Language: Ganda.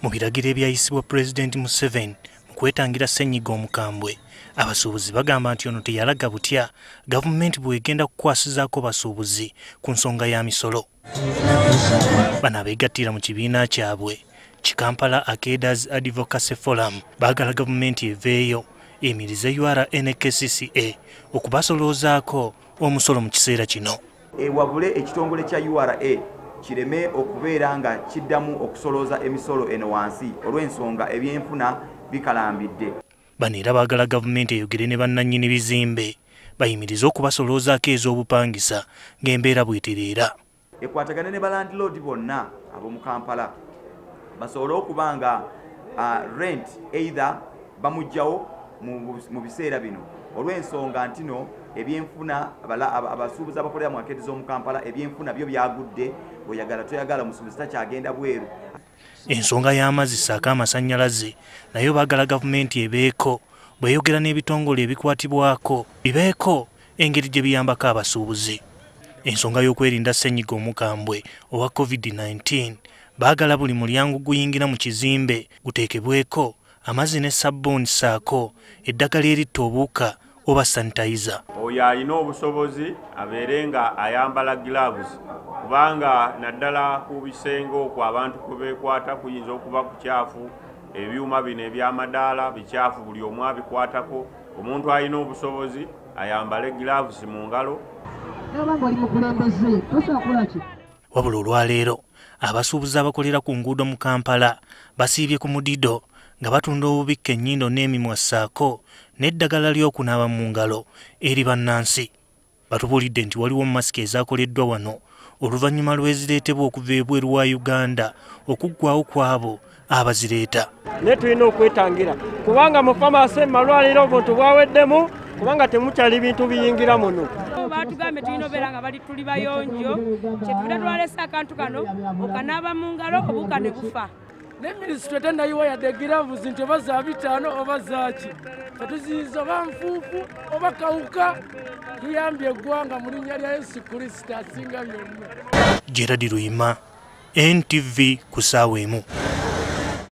Mu biragiro ebyayisibwa Pulezidenti Museveni mu kwetangira ssennyiga omukambwe, abasuubuzi bagamba nti ono teyalaga butya gavumenti bw'egenda kukwasizaako basuubuzi ku nsonga ya misolo. Bano abeegattira mu kibiina kyabwe Kampala Arcaders Advocacy Forum baagala gavumenti eveeyo eyimirize URA ne KCCA okubasoloozaako omusolo mu kiseera kino. Ewabule ekitongole kya URA kireme okubeera nga kiddamu okusolooza emisolo eno wansi olw'ensonga ebyenfuna bikalambidde. Bano era baagala gavumenti eyogere ne bannannyini bizimbe bayimirize okubasoloozaako ez'obupangisa ng'embeera bw'etereera. Ekwatagane ne balandiloodi bonna ab'omu Kampala basobole okuba nga rent either bamuggyawo mu biseera bino olw'ensonga nti no ebyenfuna abasuubuzi abakolera mu akeedi z'omu Kampala ebyenfuna byo byagudde, oyagala toyagala omusuubuzi takyagenda bweru. Ensonga y'amazzi ssaako amasannyalaze nayo baagala gavumenti ebeeko bw'eyogera n'ebitongole ebikwatibwako bibeeko engeri gye biyambako abasuubuzi. Ensonga y'okwerinda ssennyiga omukambwe owa COVID-19 baagala buli mulyango guyingira mu kizimbe guteekebweko amazzi ne sabbuuni ssaako eddagala eritta obuwuka oba sanitayiza. Oyo alina obusobozi abeere nga ayambala gloves kubanga naddala ku bisenge okwo abantu kwe beekwata kuyinza okuba kukyafu, ebyuma bino ebyamadaala bikyafu buli omu abikwatako. Omuntu alina obusobozi ayambale gloves mu ngalo. Wabula olwaleero abasuubuzi abakolera ku nguudo mu Kampala basiibye ku mudido nga batunda obubikka ennyindo n'emimwa ssaako n'eddagala ly'okunaaba mu ngalo eri bannansi. Batubuulidde nti waliwo masiki ezaakoleddwa wano oluvannyuma lw'ezireetebwa okuva ebweru wa Uganda okuggwawo kw'abo abazireeta. Naye tulina okwetangira kubanga mu famasi mu malwaliro obuntu bwaweddemu kubanga temukyali bintu biyingira muno. Batugambye tulina obeera nga bali tuli bayonjo, kyetuva twalese akantu kano okanaaba mu ngalo obuwuka ne bufa. Ne minisitule tennayiwa yadde giravuzi nti oba za 5 oba zaaki, tetuziyiza oba nfuufu oba kawuka. Tuyambye eggwanga mu linnya lya Yesu Kristo asinga byonna. Gerard Luyima, NTV ku ssaawa 1.